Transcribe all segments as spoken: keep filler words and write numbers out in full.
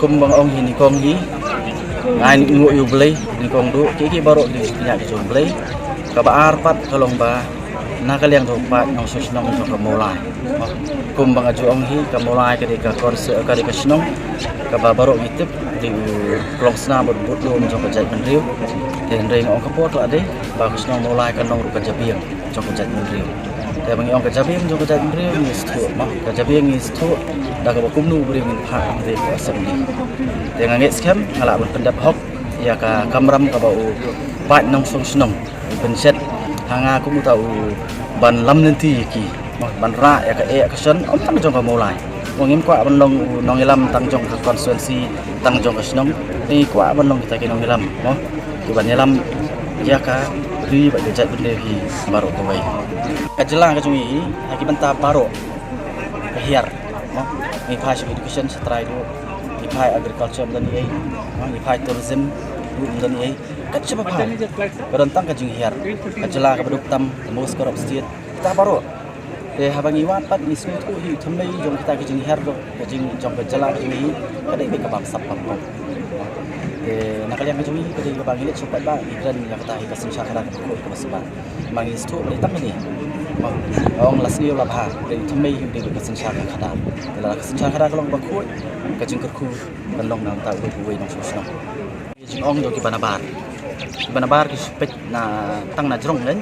Kumba nga ong hi nyngkong hi, nga ai nguh ïa U Blei, nyngkong duh, ki ki baroh ki jingpynïaid ka jong U Blei. Kaba ar pat ka long ba na ka liang jong u paid nongshong shnong jong ka Mawlai. Kumba nga ju ong hi, ka Mawlai ka dei ka kor se ka dei ka shnong kaba baroh ngi tip dei u klongsnam bad u budlum jong ka jaitbynriew. Te hynrei nga ong ka por ka la dei ba ka shnong Mawlai kan long ruh ka jabieng jong ka jaitbynriew. Te ba ngi ong ka jabieng jong ka jaitbynriew ngi sngewthuh, mo, ka jabieng ngi sngewthuh da kaba kumno u briew ngin phah hangtei ka assembly. Te nga ngeit skhem nga lah ban pyndep hok ïa ka kamram kaba u paid nongshong shnong u pynshet ha nga kum uta u ban lam lynti ïa ki, mo, ban rah ïa ka eh ka shon, ym tang jong ka Mawlai. Mo, ngim kwah ban long u nongïalam tang jong ka constituency, tang jong ka shnong. Ngi kwah ban long kita ki nongïalam, mo, ki ban ïalam ïa ka ri bad ka jaitbynriew hi baroh kawei. Ka jylla ka jong ngi hi ha ki bynta baroh ka hiar, mo. Ngi phai sha education sha trai duh, ngi phai agriculture ym don ei, mo, ngi phai tourism ruh ym don ei. Ka jylla ba phai ka don tang ka jinghiar. Ka jylla kaba duk tam, the most corrupt state, kita baroh. Te haba ngi wad pat ngi sngewthuh hi u thymmei jong kita ki jinghiar jong ka jing jong ka jylla ka jong ngi, ka dei beit kaba sap pam pam. Te na ka liang ka jong ngi ka dei kaba ngi leit sha u paidbah ngi kren ïa kata hi ka synshar khadar kaba khuid kaba sngewbha. Ma ngi sngewthuh ba dei tang kane. Ma nga ong la sniew la bha, dei u thymmei hi u dei beit ka synshar khadar. Te lada ka synshar khadar ka long kaba khuid, ka jingkyrkhu kan long na bynta uwei pa uwei nongshong shnong. Jingong jong kiba nabar, kiba nabar ki shu peit na tang na jrong lem,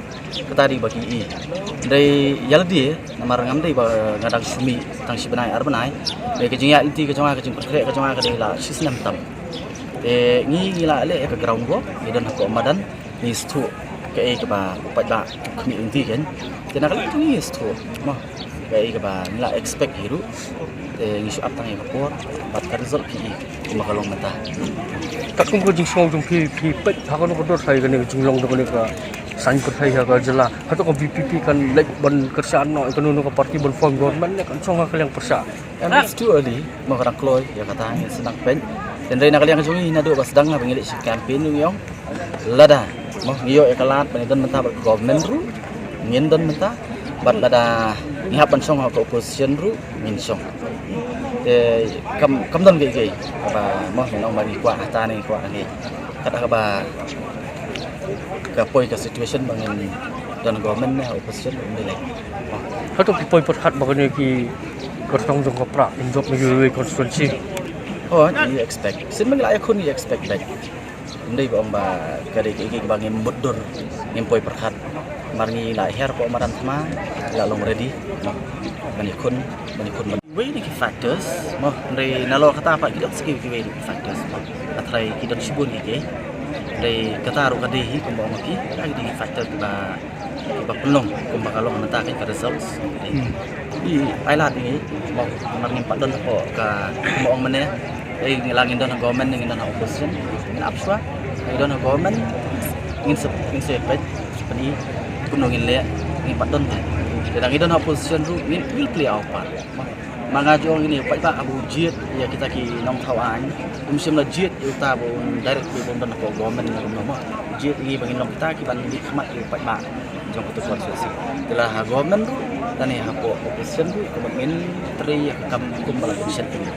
kata dei ba ki i. Hynrei ïa lade namar ngam dei ba nga dang shu mih tang shi bnai ar bnai. Hynrei ka jingïaid lynti ka jong nga, ka jingpynkhreh ka jong nga ka dei la shi snem tam. Te ngi, ngi la leh ïa ka ground work, ngi don hapoh madan, ngi sngewthuh kaei kaba u paidbah u khmih lynti kein. Te na ka liang jong ngi sngewthuh, mo, kaei kaba ngi la expect hi ruh. Te ngi shu ap tang ïa ka por bad ka result phi i kumba ka long mynta. Katkum ka jingsngew jong phi, phi peit ha kano ka dor sa ïa kane ka jinglong jong kane ka saiñ pyrthei ha ka jylla? Hato ka V P P kan leit ban kyrshan noh ïa kano kano ka party ban form government ne kan shong ha ka liang pyrshah? And it's too early, mo, ka dang kloi ïa kata, ngin sa dang peit. Hynrei na ka liang jong ngi naduh ba sdang haba ngi leit sha campaign ngi ong, lada, mo, ngi ïoh ïa ka lad ba ngi don mynta bad ka government ruh ngin don mynta, bad lada ngi hap ban shong ha ka opposition ruh ngin shong. Te kam, kam don kiei kiei kaba, mo, ngin ong ba ngi kwah hata ne ngi kwah hangne. Kat kaba ka poi ka situation ba ngin don government ne ha opposition ruh ym dei lei. Mo. Hato ki poi pyrkhat ba kane ki kyrtong jong ka Prah kin jop na ki wei constituency? Oh, ngi expect. Sien ba ngi la ïakhun ngi expect beit. Ym dei ba ong ba ka dei kiei kiei ba ngim mutdur, ngim poi pyrkhat. Namar ngi la hiar hapoh madan thma, la long ready, mo, ban ïakhun, ban ïakhun. Wei na ki factors, mo, hynrei nalor kata pat ki don sa kiwei kiwei ruh ki factors, mo. Nga tharai ki don shibun kiei kiei. Hynrei kata ruh ka dei hi kumba ong ki, ka dei ki factor kiba, kiba pynlong kumba ka long mynta ka results. Hmm. Ki ai lad ngi, mo, namar ngim pat don hapoh ka, kumba ong mynne, eh, ngi la ngin don ha government ne ngin don ha opposition, ngin ap shuwa. Ngi don ha government, ngin sa, ngin sa peit, sa pyni kumno ngin leh, ngim pat don te. Te lada ngi don ha opposition ruh ngin, we'll play our part. Ma nga ju ong ine, u paidbah haba u jied ïa kita ki nongthaw aiñ, um shym la jied ïa uta ba un direct ba un don hapoh government ne kumno, mo. Jied ïa ngi ba ngin long kita kiban mihkhmat ïa u paidbah jong katu ka constituency. Te lada ha government ruh lane hapoh opposition ruh, kumno ngin trei ïa ka kam kumba la pynshet ïa ngi.